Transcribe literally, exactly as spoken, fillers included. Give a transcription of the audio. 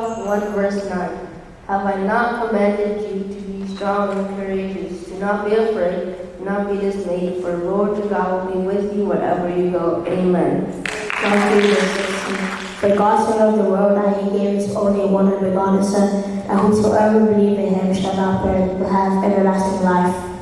one verse nine. Have I not commanded you to be strong and courageous? Do not be afraid, do not be dismayed, for the Lord your God will be with you wherever you go. Amen. John three verse sixteen. For God so loved the world that he gave his only one and begotten Son, that whosoever believe in him shall not perish but have everlasting life.